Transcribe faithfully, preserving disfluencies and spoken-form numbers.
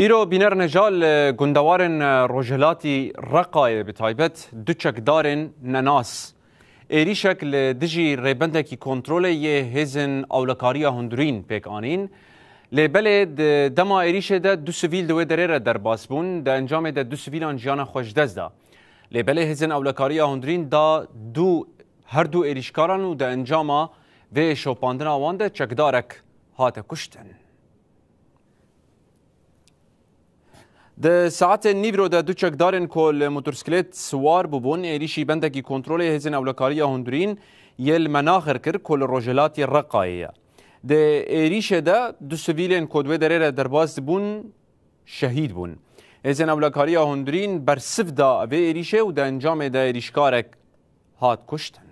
Îro bîner neja li gundewarên Rojhilatî Reqayê bi taybet du çekdarên nenas êrîşek li dijî rêbendekî kontrolê yê hêzên ewlekariya hundirîn pêk anîn. Lê belê di dema êrîşê de du sivîl di wê derê re derbas bûn, di encamê de du sivîlan jiyana xwe ji dest da. Lê belê hêzên ewlekariya hundirîn da du, her du êrîşkaran û di encama vê şopandina wan de çekdarek hate kuştin. Di saetên nîvro de du çekdarên ku li motorsîklêt siwar bûbûn, êrîşî bendekî kontrolê hêzên ewlekariya hundirîn yê li Menaxir kir ku li rojhilatî Reqayê ye. Di êrîşê de du sivîlên ku di wê derê re derbas dibûn, şehîd bûn. Hêzên ewlekariya hundirîn bersiv da vê êrîşê û di encamê de êrîşkarek hat kuştin.